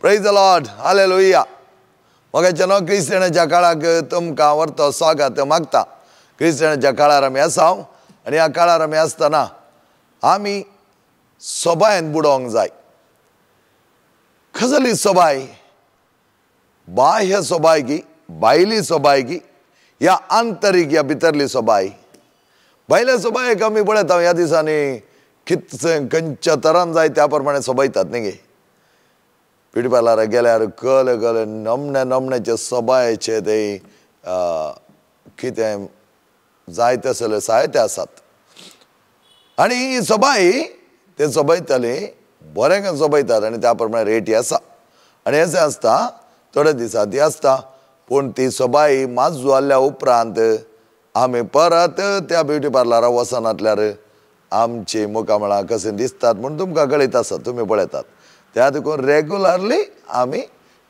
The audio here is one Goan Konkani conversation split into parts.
Praise the Lord, hallelujah. मोगाच्या क्रिस्तांवाच्या काळाक तुमकां व्हरतो स्वागत मागता. क्रिस्तांवाच्या काळार आमी आसा आनी ह्या काळार आमी आसतना आमी सोबायन बुडोवंक जाय. कसली सोबाय? बाह्य सोबायकी, भायली सोबायकी या आंतरीक या भितरली सोबाय. भायल्या सोबायक आमी पळयता ह्या दिसांनी कितले खंयच्या तरान जाय त्या प्रमाणे सोबायतात न्ही गे. ब्युटी पार्लराक गेल्यार कल कल नमणे नमण्याचे सोबायचे ते कितें जाय तसले साहित्य आसात आनी ही सोबाय ते सोबयताले बरें सोबयतात आनी त्या प्रमाणे रेटी आसा. आनी अशें आसता थोडे दिसा ती आसता, पूण ती सोबाय मात जाल्ल्या उपरांत आमी परत त्या ब्युटी पार्लराक वचनातल्यार आमची मुखामळां कशें दिसतात म्हूण तुमकां कळीत आसा, तुमी पळयतात. त्या देखून रेगुलरली आमी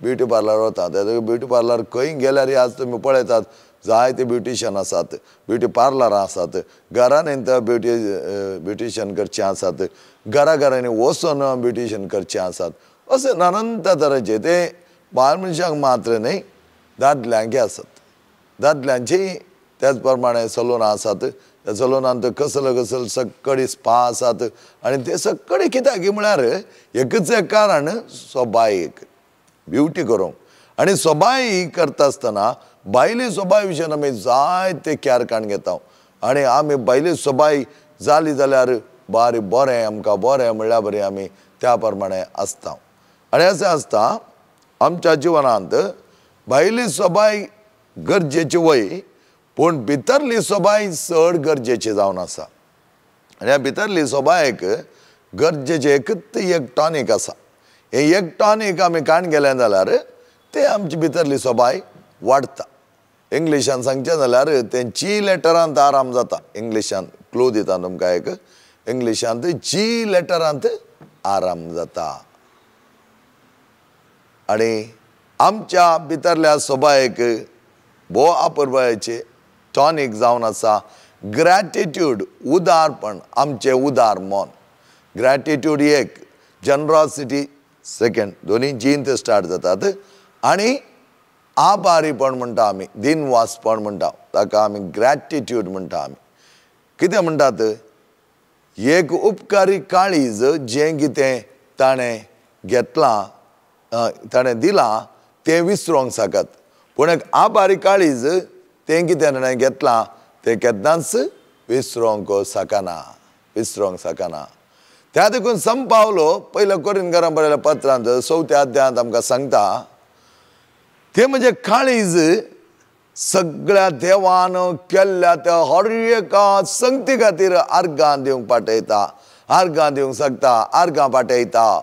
ब्युटी पार्लर वता. त्या देखून ब्युटी पार्लर खंय गेल्यार आज तुमी पळयतात जायते ब्युटिशन आसात, ब्युटी पार्लरां आसात, घरांनी तर ब्युटिशन करचें आसात, घरा घरांनी वचून ब्युटिशन करचें आसात. अशें अनंत तरेचे ते बायल मनशांक मात्र न्ही, दादल्यांकय आसात. दादल्यांची त्याच प्रमाणे सलूनां आसात. त्या सलूनांत कसले कसले सगळी स्पा आसात आनी ते सगळे कित्याक म्हळ्यार एकच एक कारण सोबायेक ब्युटी करूंक. आनी सोबाय करता आसतना भायली सोबाय विशयान आमी जायते केअर काडून घेता आनी आमी भायली सोबाय जाली जाल्यार बारी बरें आमकां बरें म्हणल्यार बरें आमी त्या प्रमाणे आसता. आनी अशें आसता आमच्या जिवनांत भायली सोबाय गरजेची वय, पूण भितरली सोबाय चड गरजेची जावन आसा. आनी ह्या भितरली सोबायेक गरजेचें एकच एक टॉनीक आसा. हें एक टॉनीक आमी काडून गेलें जाल्यार तें आमची भितरली सोबाय वाडटा. इंग्लिशान सांगचें जाल्यार तें जी लेटरांत आराम जाता. इंग्लिशान क्लू दिता तुमकां एक, इंग्लिशांत जी लेटरांत आराम जाता. आनी आमच्या भितरल्या सोबायेक भोव अपुरबायेचें टॉनीक जावन आसा ग्रॅटिट्यूड, उदारपण, आमचें उदार मन. ग्रॅटिट्यूड एक, जनरॉसिटी सेकंड, दोनी जीन ते स्टार्ट जातात. आनी आभारीपण म्हणटा आमी, दिनवासपण म्हणटा ताका आमी ग्रॅटिट्यूड म्हणटा. आमी कितें म्हणटात? एक उपकारी काळीज जें कितें ताणें घेतलां, ताणें दिलां तें विसरोंक शकत, पूण एक आभारी काळीज तें कितें ताणें घेतलां तें केन्नाच विसरोंक शकना, विसरोंक शकना. त्या देखून संत पावलो पयल्या कोरिंथकारांक बरयल्या पत्रांत 4थ्या अध्यायांत आमकां सांगता तें म्हणजे काळीज सगळ्या देवान केल्ल्या त्या हर एका संगती खातीर आर्गां दिवंक पाठयता, आर्गां दिवंक शकता, आर्गां पाठयता.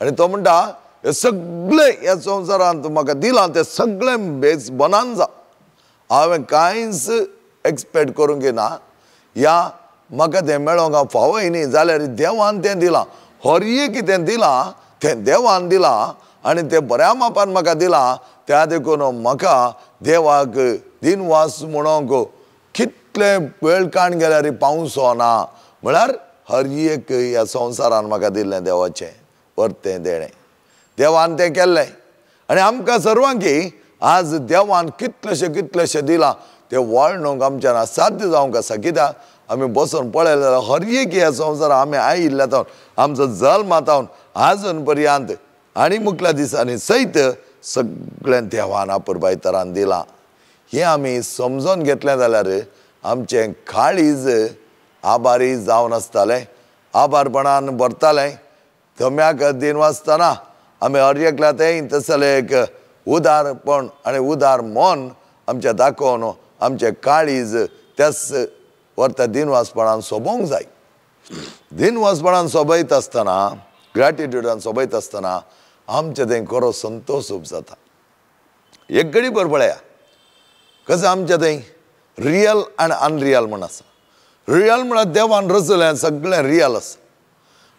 आनी तो म्हणटा हे सगळे ह्या संवसारांत म्हाका दिलां तें सगळें बेस बनान जा, हांवें कांयच एक्सपेक्ट करूंक ना, या म्हाका तें मेळोंक हांव फावय न्ही, जाल्यार देवान तें दिलां, हर एक कितें दिलां तें देवान दिलां आनी तें बऱ्या मापान म्हाका दिलां. त्या देखून म्हाका देवाक दिनवास म्हणोंक कितले वेळ काण गेल्यार पावसो ना, म्हळ्यार हर एक ह्या संवसारान म्हाका दिल्लें देवाचें परतें देणें, देवान तें केल्लें. आनी आमकां सर्वांकी आज देवान कितलेशें कितलेशें दिलां तें वळणूंक आमच्यान असाध्य जावंक आसा. कित्याक आमी बसून पळयलें जाल्यार हर एक ह्या संवसारान आमी आयिल्ल्या जावन आमचो जल्म जावन आजून पर्यंत आनी मुखल्या दिसांनी सयत सगळें देवान अपुरबाय तरान दिलां. हें आमी समजून घेतलें जाल्यार आमचें काळीज आभारी जावन आसतालें, आभारपणान भरतालें. थम्याक दिन वाचतना आमी हर एकल्या तें तसलें एक उदारपण आनी उदार मन आमचें दाखोवन आमचें काळीज त्याच व्हरता दिनवासपणान सोबोवंक जाय. दिनवासपणान सोबयत आसतना, ग्रॅटिट्युडान सोबयत आसतना आमचें तें खरो संतोश जाता. एक घडी भर पळया कसं आमचें थंय रियल आनी अनरियल म्हण आसा. रियल म्हळ्यार देवान रचलें सगळें रियल आसा.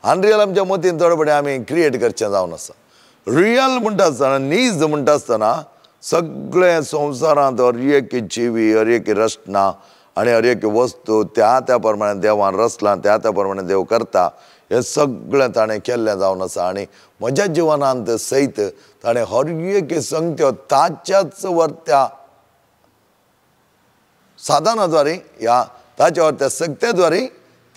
अनरियल आमच्या मतीन थोडे फावटी आमी क्रिएट करचें जावन आसा. रियल म्हणटा आसतना, नीज म्हणटा आसतना सगळें संवसारांत हर एक जिवी, हर एक रचना आनी हर एक वस्तू त्या त्या प्रमाणे देवान रचलां, त्या त्या प्रमाणे देव करता. हें सगळें ताणें केल्लें जावन आसा. आनी म्हज्या जिवनांत सयत ताणें हर एक संगत्यो ताच्याच वरत्या साधना द्वारे ह्या ताच्या वरत्या सक्ते द्वारे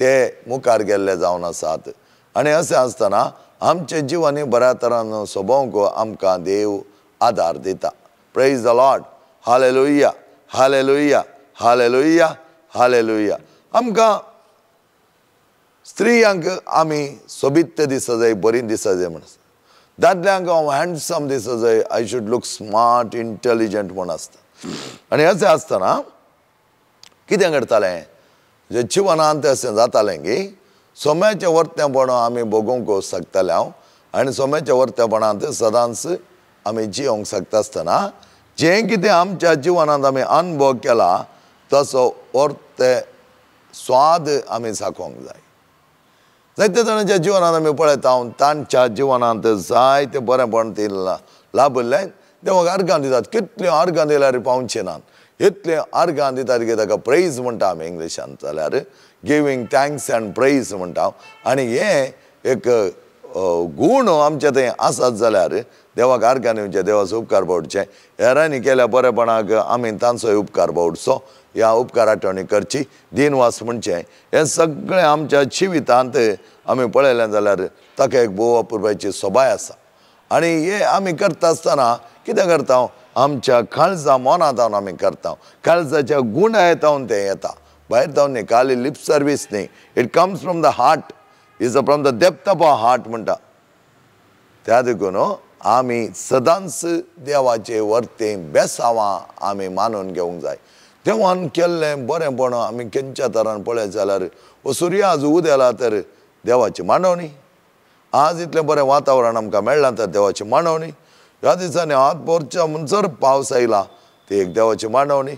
ते मुखार गेल्ले जावन आसात. आनी अशें आसतना आमचे जिवनूय बऱ्या तरान सोबोवंक आमकां देव आदार दिता. Praise the Lord. Hallelujah, hallelujah, hallelujah, hallelujah. आमकां स्त्रियांक आमी सोबीत दिसत जाय, बरी दिसत जाय म्हण आसता. दादल्यांक हांव हँडसम दिसत जाय, I should look smart, intelligent म्हूण आसता. आनी अशें आसतना कितें करतालें, जे जिवनांत अशें जातालें की सोम्याचें वर्तेपण आमी भोगूंक शकताले हांव, आनी सोम्याच्या वर्तेपणांत सदांच आमी जियोंक शकता आसतना जें कितें आमच्या जिवनांत आमी अनुभव केला तसो वर्ते स्वाद आमी साकोंक जाय. जायते जाणांच्या जिवनांत आमी पळयता तांच्या जिवनांत जायते बरेंपण ती लाभिल्लें देवाक अर्गां दितात. कितल्यो अर्गां दिल्यार पावचे नात, इतले अर्गां दितात की ताका प्रेज म्हणटा आमी इंग्लिशान जाल्यार गिवींग thanks and praise म्हणटा. आनी हें एक गूण आमचे थंय आसात जाल्यार देवाक अर्गां दिवचें, देवाचो उपकार पावचे, हेरांनी केल्या बरेपणाक आमी तांचोय उपकार पावचो, ह्या उपकार आठवणी करची, दिनवास म्हणचें. हें सगळें आमच्या जिवितांत आमी पळयलें जाल्यार ताका एक भोव अपुरबायेची सोबाय आसा. आनी हें आमी करता आसतना कितें करता, आमच्या काळजा मनांत आमी करता, काळजाच्या गुणा येतावन तें येता, भायर जावन न्ही, खाली लिप सर्वीस न्ही. It comes from the heart, is from the depth of our heart म्हणटा. त्या देखून आमी सदांच देवाचे वर्ते बेसावां आमी मानून घेवंक जाय. देवान केल्लें बरेंपण आमी खंयच्या तरान पळयत जाल्यार हो सुर्य आज उदेला तर देवाची मांडवणी, आज इतलें बरें वातावरण आमकां मेळ्ळां तर देवाची मांडवणी, ह्या दिसांनी हात पोरच्या म्हणसर पावस आयला ती एक देवाची मांडवणी.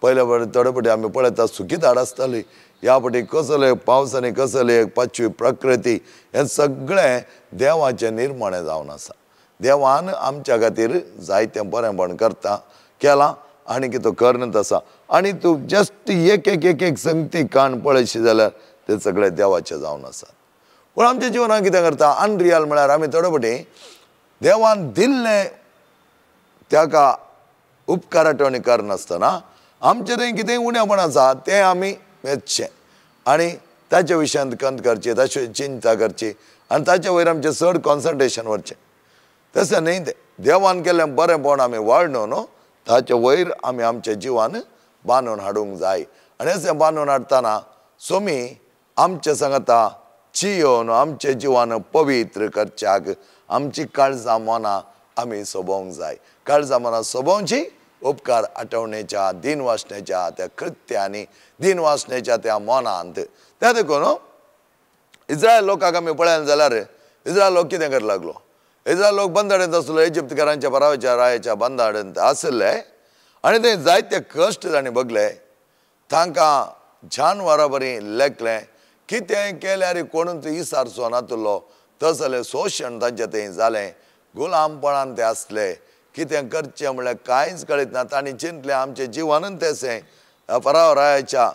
पयले फावटी थोडे फावटी आमी पळयता सुकी झाड आसताली, ह्या फावटी कसले पावस आनी कसली एक पाचवी प्रकृती, हें सगळें देवाचें निर्मणें जावन आसा. देवान आमच्या खातीर जायतें बरेंपण करता केलां आनी कितें करनत आसा. आनी तूं जस्ट एक एक एक एक संगती काण पळयशी जाल्यार तें सगळें देवाचें जावन आसा. पूण आमच्या जिवनांत कितें करता अनरियल म्हळ्यार आमी थोडे फावटी देवान दिल्लें ताका उपकार आठवणी करनासतना आमचें थंय कितेंय उणेपण आसा तें आमी मेजचें आनी ताच्या विशयांत खंत करची, ताची चिंता करची आनी ताचे वयर आमचें चड कॉन्संट्रेशन व्हरचें. तशें न्ही, तें देवान केल्लें बरेंपण आमी वाडणून न्हू ताचे वयर आमी आमच्या जिवान बांदून हाडूंक जाय. आनी अशें बांदून हाडटना सोमी आमचे सांगता जियोन आमच्या जिवान पवित्र करच्याक आमची काळजां मनां आमी सोबोवंक जाय. काळजां मनां सोबोवची उपकार आठवणेच्या दिनवासनेच्या त्या कृत्यांनी, दिनवासनेच्या त्या मनांत. त्या देखून इस्रायल लोकांक आमी पळयलें जाल्यार इस्रायल लोक कितें करूंक लागलो, इस्रायल लोक बंदाडेंत आसलो, इजिप्तकारांच्या परावाच्या रायाच्या बंदाडेंत आशिल्ले आनी ते जायते कश्ट तांणी भोगले, तांकां जानवरां बरी लेखलें, कितें केल्यार कोणूच इसारचो नातलो तसलें शोशण तांचें थंय जालें, गुलामपणान ते आसले, कितें करचें म्हणल्यार कांयच कळीत ना. तांणी चिंतलें आमचें जिवनूच तेसें, फराव रायाच्या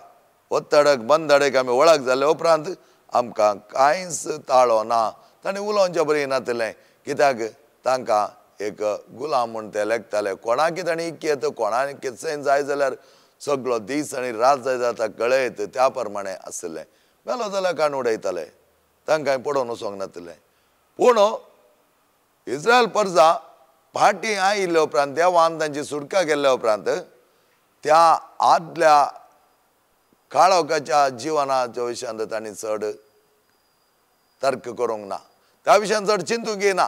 ओत्तडक बंदडेक आमी वळख जाले उपरांत आमकां कांयच ताळो ना. तांणी उलोवचें बरी नातलें, कित्याक तांकां एक गुलाम म्हूण ते लेखताले. कोणाकी तांणी इक्येत, कोणाक कितें जाय जाल्यार सगळो दीस आनी रात जाय जाता कळयत त्या प्रमाणे आसलें. मेलो जाल्यार काण उडयताले, तांकां पडोवन वचोंक नातलें. पूण इस्रायल परजा फाटीं आयिल्ले उपरांत देवान तांची सुटका केल्ल्या उपरांत त्या आदल्या काळोखाच्या जिवनाच्या विशयांत तांणी चड तर्क करूंक ना, त्या विशयान चड चिंतूंक येना,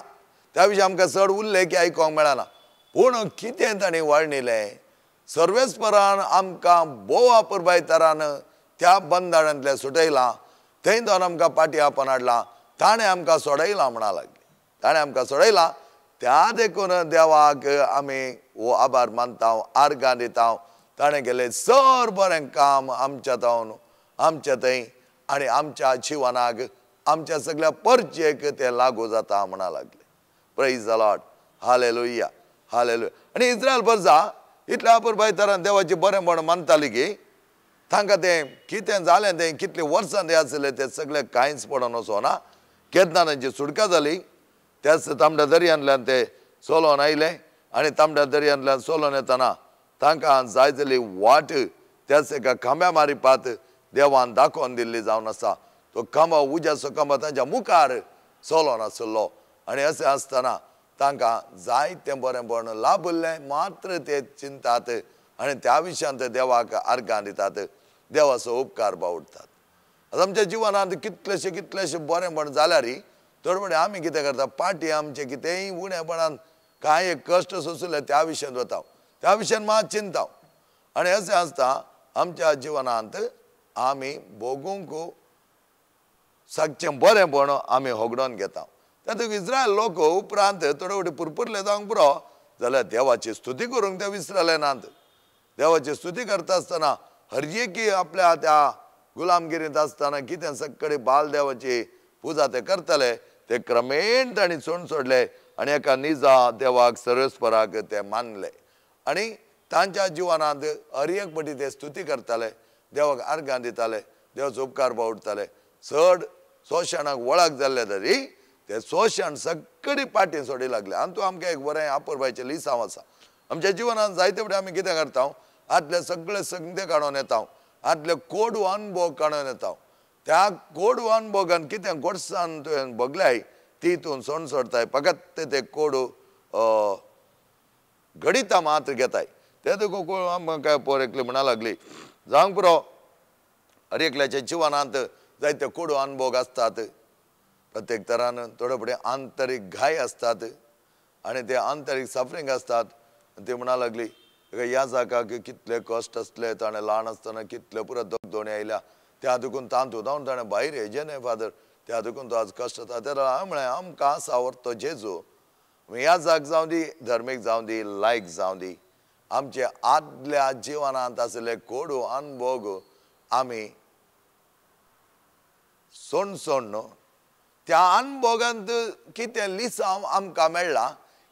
त्या विशय आमकां चड उल्लेख आयकूंक मेळना. पूण कितें तांणी वर्णिलें, सर्वेस्परान आमकां भोव अपुरबाय तरान त्या बंदाडांतलें सुटयलां, थंय जावन आमकां पाटी आपोवन हाडलां, ताणें आमकां सोडयलां म्हणा लागलें, ताणें आमकां सोडयलां. त्या देखून देवाक आमी हो आभार मानता, आर्गां दिता. ताणें केलें सर बरें काम आमच्या जावन, आमच्या थंय आनी आमच्या जिवनाक, आमच्या सगळ्या परचेक तें लागू जाता म्हणा लागलें. Praise the Lord, hallelujah, hallelujah. आनी इस्रायल परजा इतल्या अपुरबाय तरान देवाचें बरेंपण मानताली की तांकां तें कितें जालें, तें कितलीं वर्सां ते आसले तें सगळें कांयच पडोन वचना. केन्ना तांची सुटका जाली त्याच तांबड्या दर्यांतल्यान ते चलोन आयले आनी तांबड्या दर्यांतल्यान चलोन येतना तांकां जाय जाली वाट त्याच एका खांब्या मारिपात देवान दाखोवन दिल्ली जावन आसा. तो खांबो उज्याचो खांबो तांच्या मुखार चलोन आसलो आनी अशें आसतना तांकां जायतें बरेंपण लाभल्लें मात्र ते चिंतात आनी त्या विशयांत देवाक आर्गां दितात, देवाचो उपकार बावडटात. आतां आमच्या जिवनांत कितलेशे कितलेशे बरेंपण जाल्यार थोडे फुडें आमी कितें करता, पाटी आमचें कितेंय उणेपणान कांय एक कश्ट सोंसले त्या विशयांत वता, त्या विशयान मात चिंता. आनी अशें आसता आमच्या जिवनांत आमी भोगूंक सगचें बरेंपण आमी होगडोवन घेता. तातूंत इस्रायल लोक उपरांत थोडे फावटी पुरपुरले जावंक पुरो जाल्यार देवाची स्तुती करूंक ते विसरले नात. देवाची स्तुती करता आसतना हर एकी आपल्या त्या गुलामगिरींत आसतना कितें सगळे बाल देवाची पुजा ते करतले ते क्रमेण तांणी सोड सोडले आनी एका निजा देवाक सर्वेस्पराक ते मानले आनी तांच्या जिवनांत हर एक पटी ते स्तुती करताले, देवाक आर्गां दिताले, देवाचो उपकार बावडटाले. चड शोशणाक वळख जाल्ले तरी ते शोशण सगळी पाटी सोडी लागले. आनी तूं आमकां एक बरें आपुरबायचें लिसांव आसा. आमच्या जिवनांत जायते फावटी आमी कितें करता, आदले सगळे संगते काडून येता, आदले कोडू अनुभव काडून येता. त्या कोडू अनुभोगान कितें गोडसान तुवें भोगल्याय ती तूं सोड सोडताय, फकत ते कोडू घडिता मात्र घेताय. ते तुका आमकां पोर एकली म्हणा लागली जावंक पुरो, हर एकल्याच्या जिवनांत जायते कोडू अनुभोग आसतात, प्रत्येक तरान थोडे फुडें आंतरीक घाय आसतात आनी ते आंतरीक सफरींग आसतात. ती म्हणा लागली ह्या जाकाक कितले कश्ट आसले, ताणें ल्हान आसतना कितले पुरो दगदोणी आयल्या, त्या देखून तांतू जावन ताणें भायर येजे न्हय फादर, त्या देखून तो आज कश्ट जाता. तेन्ना हांवें म्हळें आमकां आसा तो जेजू, ह्या जाग जावं दी, धर्मीक जावं दी, लायक जावं दी, आमचे आदल्या जिवनांत आसले कोडू अनुभोग आमी सोड सोड न्हू त्या अनुभोगांत कितें लिसांव आमकां मेळ्ळां,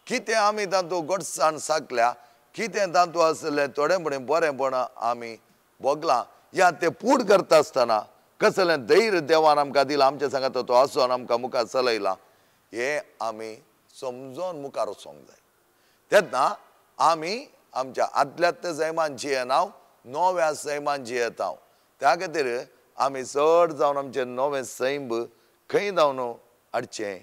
कितें आमी तातूंत गोडसाण साकल्या, कितें तातूंत आसलें थोडें फुडें बरेंपण आमी भोगलां, या ते पूड करता आसतना कसलें धैर्य देवान आमकां दिलां, आमच्या सांगात तो आसून आमकां मुखार चलयला, हें आमी समजोन मुखार वचोंक जाय. तेन्ना आमी आमच्या आदल्यात सैमान जियेना, नव्या सैमान जियेता. त्या खातीर आमी चड जावन आमचें नवें सैम खंय जावन हाडचें,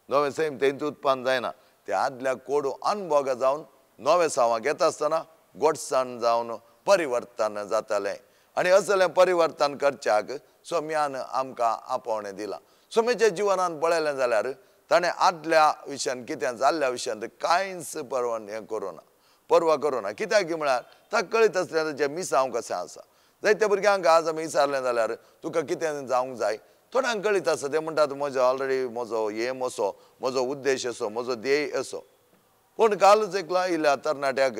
नवें सैम थंय उत्पन्न जायना, ते आदल्या कोडू अनुभोगा जावन नवें सावां घेता आसतना गोडसाण जावन परिवर्तन जातालें. आनी असलें परिवर्तन करच्याक सोम्यान आमकां आपोवणें दिलां. सोम्याच्या जिवनान पळयलें जाल्यार ताणें आदल्या विशयान कितें जाल्ल्या विशयांत कांयच परवा हें करूं ना, परवा करूं ना. कित्याक म्हळ्यार ताका कळीत आसलें ताचें मिसांव कशें आसा. जायत्या भुरग्यांक आज आमी विचारलें जाल्यार तुका कितें जावंक जाय, थोड्यांक कळीत आसा, ते म्हणटात म्हजो ऑलरेडी म्हजो एम असो, म्हजो उद्देश असो, म्हजो ध्येय असो. पूण कालच एकलो आयिल्ल्या तरणाट्याक,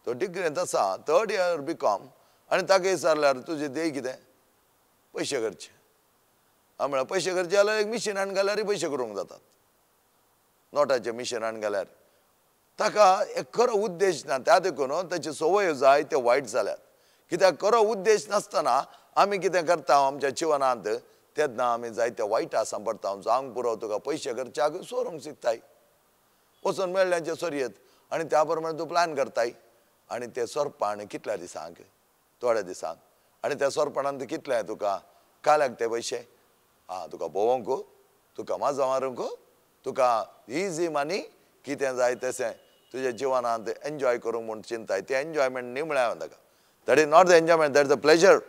तो डिग्रींत आसा, थर्ड इयर बी कॉम, आनी ताका विचारल्यार तुजें ध्येय कितें, पयशे करचे. हांवें म्हळ्यार पयशे करचे जाल्यार एक मिशीन हाडून घाल्यारय पयशे करूंक जातात, नोटाचें मिशीन हाडून घाल्यार. ताका एक खरो उद्देश ना, त्या देखून ताची संवय जाय ते वायट जाल्यात. कित्याक खरो उद्देश नासतना आमी कितें करता आमच्या जिवनांत, तेन्ना आमी जायते वायट आसा पडटा. जावंक पुरो तुका पयशे करच्याक सोरूंक शिकताय, वचून मेळ्ळ्यांचे सोरयेत आनी त्या प्रमाणे तूं प्लॅन करताय आनी ते सोरपाण कितल्या दिसांक, थोड्या दिसांक, आनी त्या सोरपणांत कितले तुका काल्याक ते पयशे, आं तुका भोंवंक, तुका माजा मारूंक, तुका इजी मनी कितें जाय तशें तुज्या जिवनांत एन्जॉय करूंक म्हूण चिंताय. तें एन्जॉयमेंट न्ही म्हळ्यार हांवें ताका, that is not the enjoyment, that is the pleasure.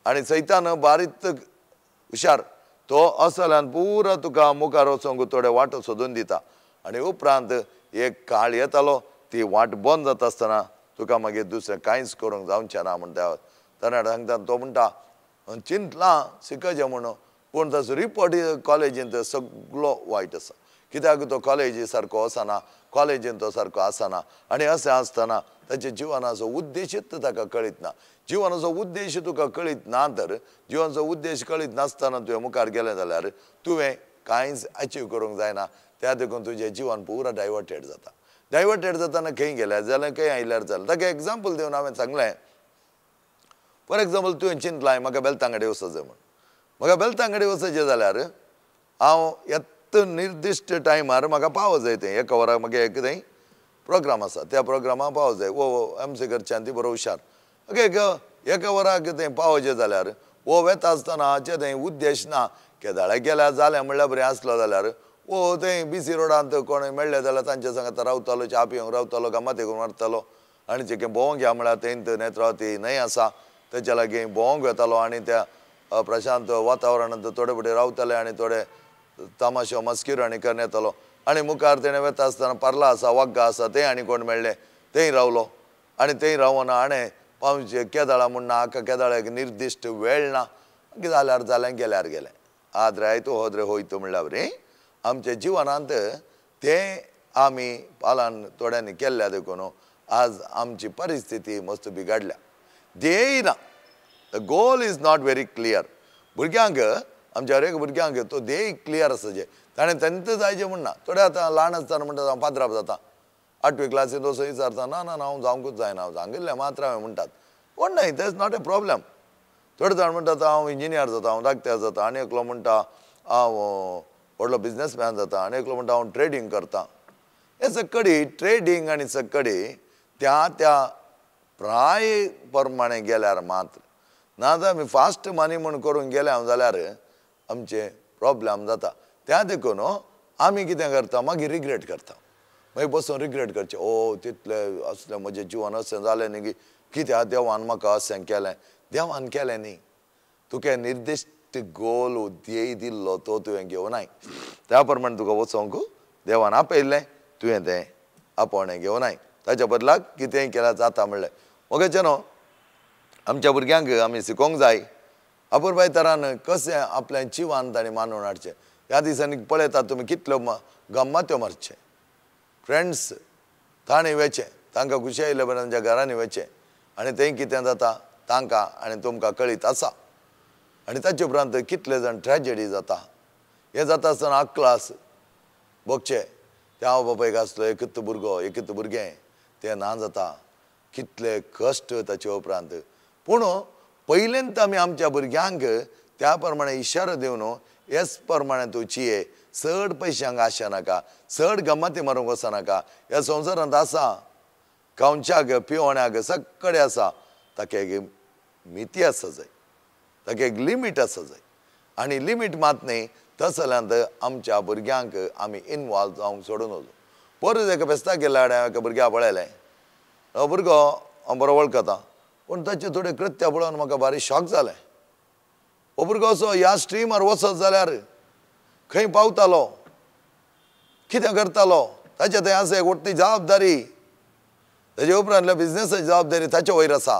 आनी सैतान बारीक हुशार, तो असल्यान पुरो तुका मुखार वचोंक थोडे वाटो सोदून दिता आनी उपरांत एक काळ येतालो ती वाट बंद जाता आसतना तुका मागीर दुसरें कांयच करूंक जावचें ना म्हणटा तरणाटे सांगता. तो म्हणटा चिंतलां शिकचें म्हणून, पूण ताचो रिपोर्ट कॉलेजींत सगळो वायट आसा. कित्याक तो कॉलेजी सारको वचना, कॉलेजीन तो सारको आसना आनी अशें आसतना ताच्या जिवनाचो उद्देशूच ताका कळीत ना. जिवनाचो उद्देश तुका कळीत ना तर जिवनाचो उद्देश कळीत नासतना तुवें मुखार गेलें जाल्यार तुवें कांयच अचीव करूंक जायना. त्या देखून तुजें जिवन पुरा डायवर्टेड जाता. डायवर्टेड जाताना खंय गेल्यार जाल्यार खंय आयल्यार जालें. ताका एग्जाम्पल दिवन हांवें सांगलें, फॉर एग्जाम्पल तुवें चिंतलां म्हाका बेलतांगडे वचचें म्हूण, म्हाका बेलतांगडे वचचें जाल्यार हांव येत निर्दिश्ट टायमार म्हाका पावो जाय, थंय एका वराक म्हाका एक थंय प्रोग्राम आसा, त्या प्रोग्रामाक पावो जाय. वो एम सी करच्यान ती बरो हुशार, ओके, एका वराक थंय पावोचें जाल्यार वो वेता आसतना हाचें थंय उद्देश ना, केदाळे गेल्यार जालें म्हणल्यार बरें आसलो जाल्यार वो थंय बी सी रोडांत कोण मेळ्ळें जाल्यार तांच्या सांगात रावतालो, च्या पिवंक रावतालो, गमात करून मारतालो आनी जे भोंवंक या म्हळ्यार थंय नेत्रावती न्हंय आसा तेच्या लागीं भोंवंक वेतालो आनी त्या प्रशांत वातावरणांत थोडे फुडें रावताले आनी थोडे तमाशो मस्किरो आनी करून येतालो. आनी मुखार तेणें वेता आसतना पार्ला आसा, वाग्गा आसा, थंय आनी कोण मेळ्ळें थंय रावलो आनी थंय रावना हाणें पावचे केदाळा म्हूण ना, आका केदाळ्याक निर्दिश्ट वेळ ना, जाल्यार जालें गेल्यार गेलें, आद्रे आयतो होद्रे होयतो म्हणल्यार बरें. आमच्या जिवनांत तें आमी पालन थोड्यांनी केल्ल्या देखून आज आमची परिस्थिती मस्त बिगाडल्या. ध्येय ना, the goal is not very clear. भुरग्यांक आमच्या हर एक भुरग्यांक तो ध्येय क्लियर आसा, जे ताणें तेंच जायचें म्हण ना. थोडे आतां ल्हान आसतना म्हणटा हांव पाद्राप जाता, आठवी क्लासींत वचून विचारता ना ना हांव जावंकूच जायना, हांव सांगिल्लें मात्र हांवें म्हणटात, कोण न्हय, that is not a problem. थोडे जाण म्हणटात हांव इंजिनियर जाता, हांव डाक्टर जाता, आनी एकलो म्हणटा हांव व्हडलो बिजनसमॅन जाता, आनी एकलो म्हणटा हांव ट्रेडींग करता. हे सकडी ट्रेडींग आनी सकडी त्या त्या प्राय प्रमाणे गेल्यार मात्र, ना जाल्यार आमी फास्ट मनी म्हूण करूंक गेले हांव जाल्यार आमचें प्रोब्लम जाता. त्या देखून आमी कितें करता मागीर रिग्रेट करता, मागीर बसून रिग्रेट करचें, ओ तितलें असलें म्हजें जिवन अशें जालें न्ही, कित्याक देवान म्हाका अशें केलें. देवान केलें न्ही, तुका निर्दिश्ट गोल ध्येय दिल्लो तो तुवें घेवनाय, त्या प्रमाणे तुका वचोंक देवान आपयल्लें, तुवें तें आपोवणें घेवनाय, ताच्या बदलाक कितेंय केल्यार जाता म्हणलें. मोगेचें न्हू आमच्या भुरग्यांक आमी शिकोवंक जाय अपुरबाय तरान कशें आपलें जिवान ताणें मानून हाडचें. ह्या दिसांनी पळयतात तुमी कितल्यो गम्मात्यो मारचें, फ्रेंड्स ताणें वेचें, तांकां खुशी आयिल्ले बरें तांच्या घरांनी वेचें आनी थंय कितें जाता तांकां आनी तुमकां कळीत आसा. आनी ताचे उपरांत कितले जाण ट्रेजडी जाता. हें जाता आसतना अक्लास भोगचें, त्या आवय बापायक आसलो एकूच भुरगो एकूच भुरगें तें ना जाता, कितले कश्ट ताचे उपरांत. पूण पयलेंत आमी आमच्या भुरग्यांक त्या प्रमाणे इशारो दिवन हेच प्रमाणे तूं चिये, चड पयशांक आशा नाका, चड गमती मारूंक वचनाका, ह्या संवसारांत आसा खावच्याक पिवण्याक सगळे आसा, ताका एक मिती आसा जाय, ताका एक लिमीट आसा जाय. आनी लिमीट मात न्ही तसल्यांत आमच्या भुरग्यांक आमी इनवॉल्व जावंक सोडून वचूं. परत एका फेस्ताक गेल्या कडेन एका भुरग्याक पळयलें, हो भुरगो हांव बरो वळखता, पूण ताचें थोडें कृत्य पळोवन म्हाका भारी शॉक जालें. हो भुरगो असो ह्या स्ट्रिमार वचत जाल्यार खंय पावतालो, कितें करतालो, ताचे थंय आसा एक व्हडली जबाबदारी, ताजे उपरांतल्या बिजनेसाची जबाबदारी ताचे वयर आसा,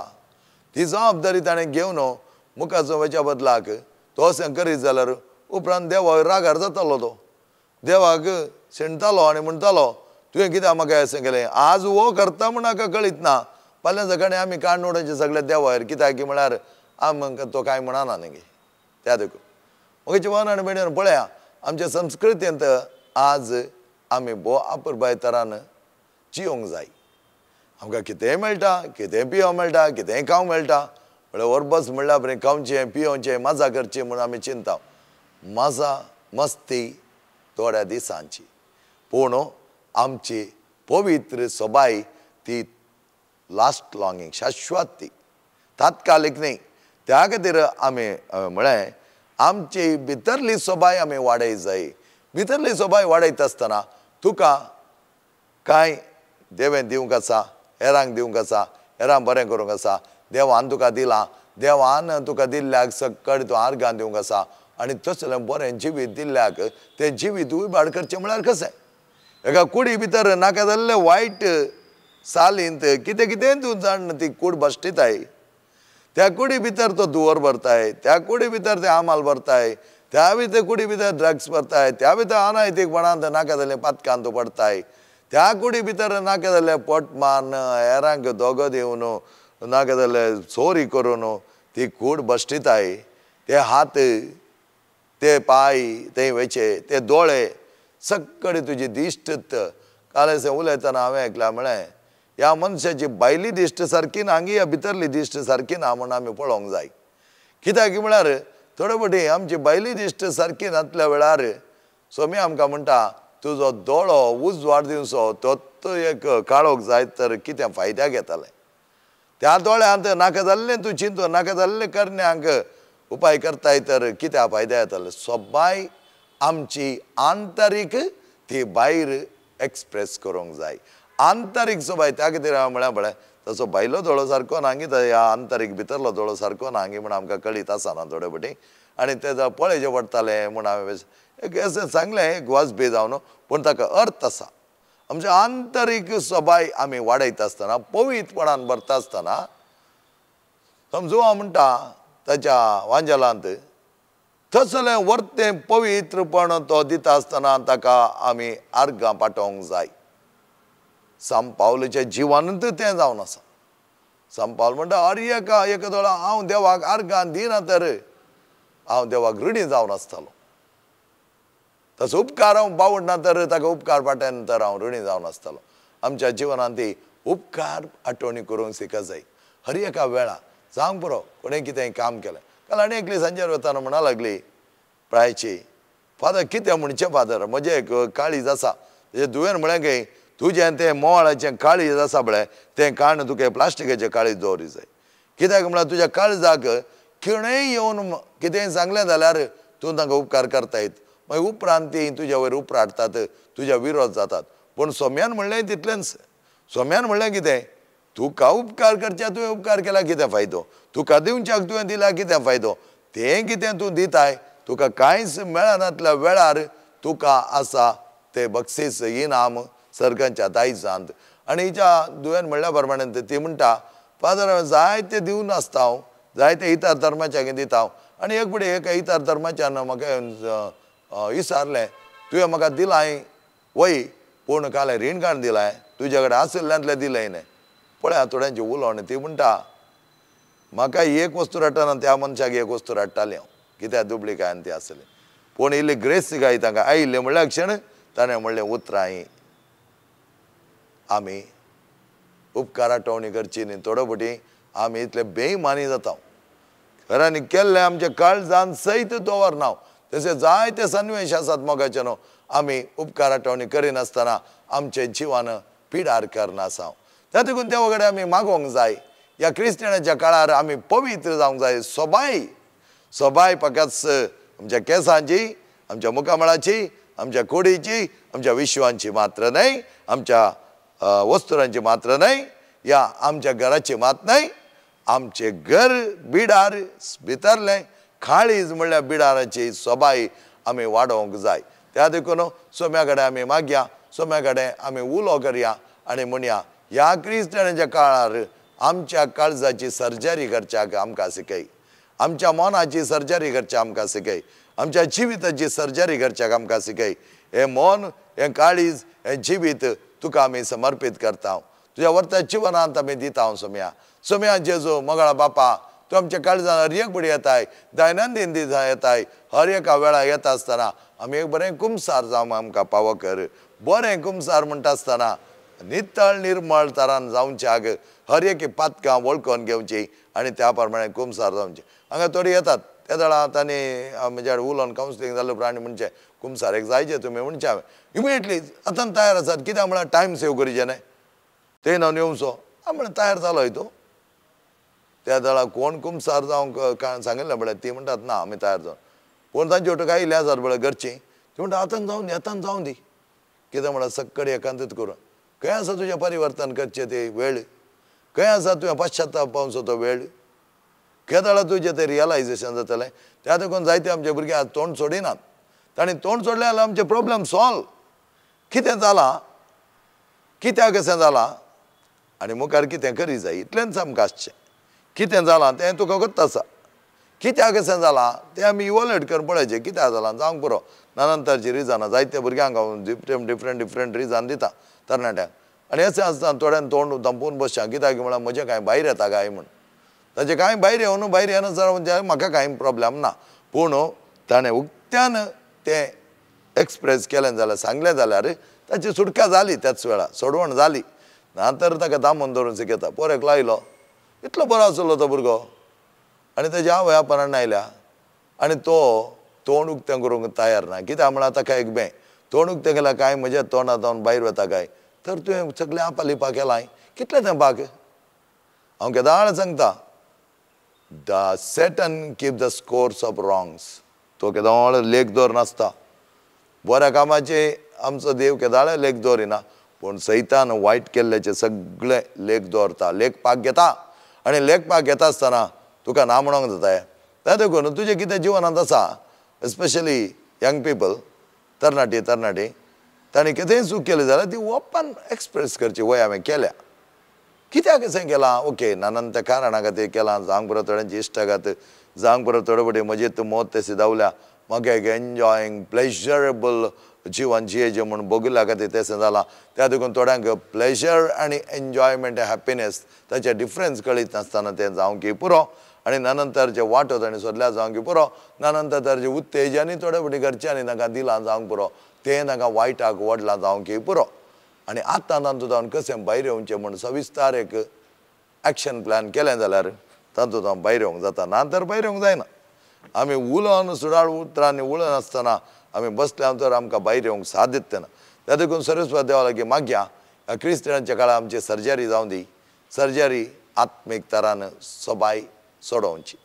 ती जबाबदारी ताणें घेवन मुखार वयच्या बदलाक तो अशें करीत जाल्यार उपरांत देवा रागार जातालो, तो देवाक शेणटालो आनी म्हणटालो तुवें कित्याक म्हाका अशें केलें, आज हो करता म्हूण म्हाका कळीत ना, फाल्यां सकाळीं आमी काण उडोवचें सगळें देवार, कित्याक की म्हळ्यार आमकां तो कांय म्हणना न्ही. त्या देखून म्हगे जिवन आनी भयणीन पळया आमच्या संस्कृतींत आज आमी भोव अपुरबाय तरान जियोंक जाय. आमकां कितेंय मेळटा, कितेंय पिवंक मेळटा, कितेंय खावंक मेळटा, म्हळ्यार वरबस म्हणल्यार बरें खावचें पिवचें मजा करची म्हूण आमी चिंता. मजा मस्ती थोड्या दिसांची, पूण आमची पवित्र सोबाय ती लास्ट लॉंगींग, शाश्वत, ती तात्कालीक न्ही. त्या खातीर आमी म्हळें आमची भितरली सोबाय आमी वाडय जाय. भितरली सोबाय वाडयता आसतना तुका कांय देवें दिवंक आसा, हेरांक दिवंक आसा, हेरांक बरें करूंक आसा, देवान तुका दिलां, देवान तुका दिल्ल्याक सकळ तूं आर्गां दिवंक आसा आनी तसलें बरें जिवीत दिल्ल्याक तें जिवीत उबाड करचें म्हळ्यार कशें? एका कुडी भितर नाका जाल्लें वायट सालींत कितें कितें तूं जाण ती कूड भश्टिताय, त्या कुडी भितर तो धुंवर भरताय, त्या कुडी भितर ते आमाल भरताय, त्या भितर कुडी भितर ड्रग्स भरताय, त्या भितर अनायतीकपणान नाका जाल्लें पातकान तूं पडताय, त्या कुडी भितर नाका जाल्लें पोट मारून हेरांक दोगो दिवन नाका जाल्लें चोरी करून ती कूड भश्टिताय. ते हात, ते पांय, ते वेचे, ते दोळे, सगळे तुजी दिश्ट. काल अशें उलयतना हांवें एकल्या म्हळें ह्या मनशाची भायली दिश्ट सारकी ना हांगी ह्या भितरली दिश्ट सारकी ना म्हूण आमी पळोवंक जाय. कित्याक म्हळ्यार थोडे फावटी आमची भायली दिश्ट सारकी नातल्या वेळार स्वामी आमकां म्हणटा तुजो दोळो उजवाड दिवचो तो एक काळोख जायत तर कितें फायद्याक येतालें. त्या दोळ्यांत नाका जाल्लें तूं चिंतून नाका जाल्लें करण्यांक उपाय करताय तर कित्या फायद्या येतालें. सबाय आमची आंतरीक ती भायर एक्सप्रेस करूंक जाय. आंतरीक सबाय त्या खातीर हांवें म्हळ्यार पळय तसो भायलो दोळो सारको ना हांगी ह्या आंतरीक भितरलो दोळो सारको ना हांगी म्हूण आमकां कळीत आसना थोडे फावटी आनी तेजो पळयचें पडटालें म्हूण हांवें एक अशें सांगलें एक वाजबी जावन पूण ताका अर्थ आसा. आमच्या आंतरीक सबाय आमी वाडयता आसतना पवित्रपणान भरता आसतना समजू हांव म्हणटा ताच्या वांजेलांत तसलें वर्तें पवित्रपण तो दिता आसतना ताका आमी आर्गां पाठोवंक जाय. सांत पावलाच्या जिवनांत तें जावन आसा. सांत पावल म्हणटा अरे एका एका दोळा हांव देवाक आर्गां दिना तर हांव देवाक ऋणी जावन आसतालो. तसो उपकार हांव बावडना तर ताका उपकार पाटयना तर हांव ऋणी जावन आसतालो. आमच्या जिवनांत ती उपकार आठवणी करूंक शिका जाय. हर एका वेळा जावंक पुरो कोणें कितेंय काम केलें. काल आनी एकली सांजेर वतना म्हणा लागली प्रायची फादर कितें म्हणचें फादर म्हजें एक काळीज आसा तेजें तुवें म्हळें की तुजें तें मोवाळाचें काळीज आसा पळय तें काडून तुका प्लास्टिकाचें काळीज दवरी जाय. कित्याक म्हळ्यार तुज्या काळजाक खिणूय येवन कितेंय सांगलें जाल्यार तूं तांकां उपकार करता येत मागीर उपरांत ती तुज्या वयर उपराटतात तुज्या विरोध जातात. पूण सोम्यान म्हणलें तितलेंच. सोम्यान म्हणलें कितें तुका उपकार करच्या तुवें उपकार केल्यार कितें फायदो, तुका दिवच्याक तुवें दिल्यार कितें फायदो, तें कितें तूं दिताय तुका कांयच मेळनातल्या वेळार तुका आसा तें बक्षीस इनाम सर्गाच्या दायजांत. आनी हिच्या दुयेन म्हणल्या प्रमाणे ती म्हणटा फादर हांवें जायते दिवन आसता हांव जायते इतर धर्माच्या दिता हांव आनी एक फुडें एका इतर धर्माच्यान म्हाका विचारलें तुवें म्हाका दिलां वय पूण काल रीण काडून दिलां तुज्या कडेन आशिल्ल्यांतलें दिलें न्हय. पळय थोड्यांचें उलोवणें ती म्हणटा म्हाका एक वस्तू हाडटना त्या मनशाक एक वस्तू हाडटालें हांव कित्याक दुबळी ती आसली पूण इल्ली ग्रेस गाय तांकां आयिल्लें म्हणल्यार क्षण ताणें म्हणलें उतरां ही आमी उपकार आठवणी करची न्ही. थोडे फावटी आमी इतले बेईमानी जाता खऱ्यांनी केल्लें आमच्या काळजान सयत दवरना. तशें जायते सन्वेश आसात मोगाचे न्हू आमी उपकार आठवणी करिनासतना आमचे जिवान पिडार करना आसा. त्या देखून देवा कडेन आमी मागोवंक जाय. ह्या क्रिस्तांवाच्या काळार आमी पवित्र जावंक जाय. सोबाय सोबाय फकत आमच्या केंसांची आमच्या मुखामळाची आमच्या कुडीची आमच्या विश्वांची मात्र न्हय आमच्या वस्तुरांची मात्र न्हय या आमच्या घराची मात न्हय. आमचें घर बिडार भितरलें काळीज म्हणल्यार बिडाराची सोबाय आमी वाडोवंक जाय. त्या देखून सोम्या कडेन आमी मागया सोम्या कडेन आमी उलो करया आनी म्हणया ह्या क्रिस्तांवाच्या काळार आमच्या काळजाची सर्जरी करच्याक आमकां शिकय, आमच्या मनाची सर्जरी करच्या आमकां शिकय, आमच्या जिविताची सर्जरी करच्याक आमकां शिकय. हें मन हें काळीज हें जिवीत तुका आमी समर्पीत करता तुज्या वर्ता जिवनांत आमी दिता हांव सोम्या. सोम्या जेजू मगळा बापा तूं आमच्या काळजान हर एक बडी येताय दैनंदीन दिसा येताय हर एका वेळा येता आसतना आमी एक बरें कुमसार जावं आमकां पावो कर. बरें कुमसार म्हणटा आसतना नितळ निर्मळ तरान जावच्याक हर एक पातकां वळखून घेवची आनी त्या प्रमाणे कुमसार जावचें. हांगा थोडी येतात त्या वेळार तांणी म्हज्या उलोवन कावन्सिलींग जालें उपरांत आनी म्हणचें कुमसारेक जायचें तुमी म्हणचें हांवें इमिडिएटली आतां तयार आसात कित्याक म्हळ्यार टायम सेव करचें न्हय ते नावन येवचो हांव म्हणलें तयार जालो तूं. त्या वेळार कोण कुमसार जावंक सांगिल्लें म्हळ्यार ती म्हणटात ना आमी तयार जावन पूण तांचे वटेन आयिल्लें आसात पळय घरचीं ती म्हणटा आतां जावन येतान जावं दी कितें म्हळ्यार सक्कडी एकांतच करून खंय आसा तुजें परिवर्तन करचें ते वेळ, खंय आसा तुवें पश्चाताप पावचो तो वेळ, केदळा तुजें तें रियलायजेशन जातलें. त्या देखून जायते आमचे भुरगे आज तोंड सोडिनात. तांणी तोंड सोडलें जाल्यार आमचें प्रोब्लम सॉल्व. कितें जालां कित्याक कशें जालां आनी मुखार कितें करी जाय इतलेंच आमकां आसचें. कितें जालां तें तुका कोत्ता आसा कित्याक कशें जालां तें आमी इवोलेट करून पळयचें कित्याक जालां जावंक पुरो. नानंतरची रिजनां जायते भुरग्यांक हांव डिफरंट डिफरंट रिजन दिता तरणाट्यांक आनी अशें आसता थोड्यान तोंड धांपून बसचें कित्याक म्हळ्यार म्हजें कांय भायर येता काय म्हूण ताचें कांय भायर येवन भायर येना म्हणजे म्हाका कांय प्रोब्लम ना पूण ताणें उक्त्यान तें एक्सप्रेस केलें जाल्यार सांगलें जाल्यार ताची सुटका जाली त्याच वेळार सोडवण जाली. ना तर ताका दामून दवरून शिकयता. पोर एकलो आयलो, इतलो बरो आसलो तो भुरगो आनी तेज्या आवय बापायन आयल्या आनी तो तोंड उक्तें करूंक तयार ना. कित्याक म्हळ्यार ताका एक बें तोंड उक्तें केल्यार कांय म्हज्या तोंडा जावन भायर वता काय, तर तुवें सगळें आपा लिपा केलां, कितलें तें बाग. हांव केदाळ सांगता, the Satan keep the scores of wrongs. तो केदाळ लेख दवर नासता. बऱ्या कामाचे आमचो देव केदाळ लेख दवरिना, पूण सैतान वायट केल्ल्याचे सगळे लेख दवरता, लेखपाक घेता. आनी लेखपाक घेता आसतना तुका ना म्हणोंक जाता. त्या देखून तुजें कितें जिवनांत आसा, एस्पेशली यंग पिपल, तरणाटी तरणाटी, ताणें कितेंय चूक केली जाल्यार ती ओपन एक्सप्रेस करची, वय हांवें केल्या, कित्याक अशें केलां, ओके नानान त्या कारणा खातीर केलां, जावंक पुरो थोड्यांची इश्टागत, जावंक पुरो थोडे फावटी म्हजें मत तशें धांवल्या, म्हाका एक एन्जॉयींग प्लेजरेबल जिवन जियेचें म्हूण भोगिल्ल्या खातीर तशें जालां. त्या देखून थोड्यांक प्लेजर आनी एन्जॉयमेंट हॅपिनेस ताचे डिफरन्स कळीत नासतना तें जावंक पुरो. आनी ना नंतर जे वांटो ताणें सोदल्या जावंक पुरो, ना नंतर ताजे उत्तेजन थोडे फावटी घरच्यांनी तांकां दिलां जावंक पुरो, तें तांकां वायटाक वडलां जावंक पुरो. आनी आतां तातूंत जावन कशें भायर येवचें म्हूण सविस्तार एक एक्शन प्लॅन केलें जाल्यार तातूंत जावन भायर येवंक जाता, ना तर भायर येवंक जायना. आमी उलोवन सुडाळ उतरांनी उलयनासतना आमी बसल्या तर आमकां भायर येवंक साध्य ना. त्या देखून सरस्वत देवा लागीं मागया, ह्या क्रिस्तांच्या काळार आमची सर्जरी जावं दी, सर्जरी आत्मीक तरान सोबाय सोडोवची,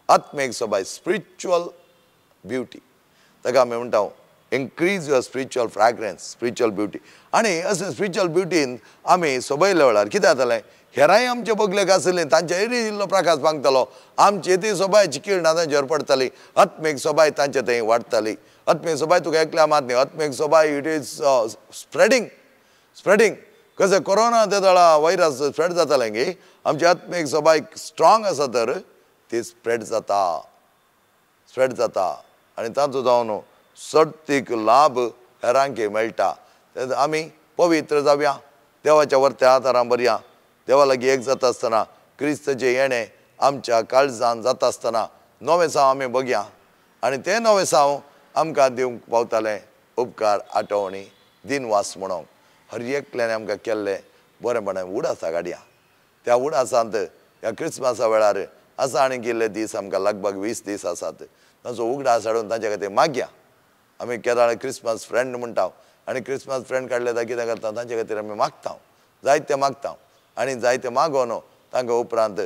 आत्मीक सोबाय, स्पिरिच्युअल ब्युटी ताका आमी म्हणटा, increase your spiritual fragrance, spiritual beauty. आनी अशें स्पिरिच्युअल ब्युटीन आमी सोबयल्या वेळार कितें जातालें, हेरांय आमचे बगलेक आसलें तांचे इल्लो प्रकाश पांगतालो, आमची ती सोबायची किरणां तांचेर पडटाली, आत्मीक सोबाय तांचे थंय वाडटाली. आत्मीक सोबाय तुका एकल्या मात न्ही, आत्मीक सोबाय it is spreading, spreading. कशें कोरोना ते वेळा वायरस स्प्रेड जातालें गी, आमची आत्मीक सोबाय स्ट्रांग आसा तर ती स्प्रेड जाता, स्प्रेड जाता आनी तातूंत जावन सडतीक लाभ हेरांक मेळटा. आमी पवित्र जावया, देवाच्या वरत्या आदारान बरया, देवा लागीं एक जाता आसतना क्रिस्ताचें येणें आमच्या काळजान जाता आसतना नवें साव आमी बघया आनी तें नवें साव आमकां दिवंक पावतालें उपकार, आठवणी, दिनवास म्हणूंक. हर एकल्यान आमकां केल्लें बरेंपणान उडासा काडया. त्या उडासांत ह्या क्रिसमसा वेळार आसा आनी गेल्ले दीस आमकां लगभग 20 दीस आसात, तांचो उगडास हाडून तांच्या खातीर मागया. आमी केदाळ क्रिसमस फ्रेंड म्हणटा आनी क्रिसमस फ्रेंड काडले जाल्यार कितें करता, तांचे खातीर आमी मागता, जायते मागता आनी जायते मागोवन तांकां उपरांत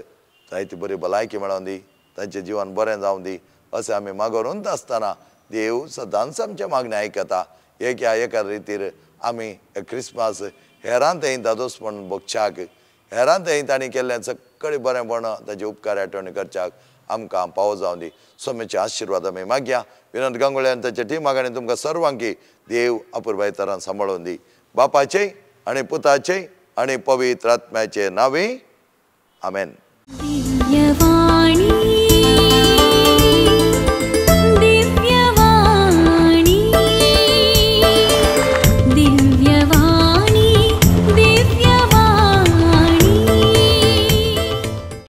जायती बरी भलायकी मेळोवन दी, तांचें जिवन बरें जावं दी अशें आमी मागोवन आसतना देव सदांच आमच्या मागणें आयकता. एक ह्या एका रितीर आमी क्रिसमस हेरां थंय दादोसपण भोगच्याक, हेरां थंय तांणी केल्लें सगळें बरेंपण ताचे उपकार आठवणी करच्याक आमकां पावो जावं दी. सोम्याचे आशिर्वाद आमी मागया. विनोद गांगुळे आनी ताच्या टिमाक आनी तुमकां सर्वांकी देव अपुरबाय तरान सांबाळून दी. बापाचे आनी पुताचे आनी पवित्र आत्म्याचे नांवे आमेन. दिव्यवाणी.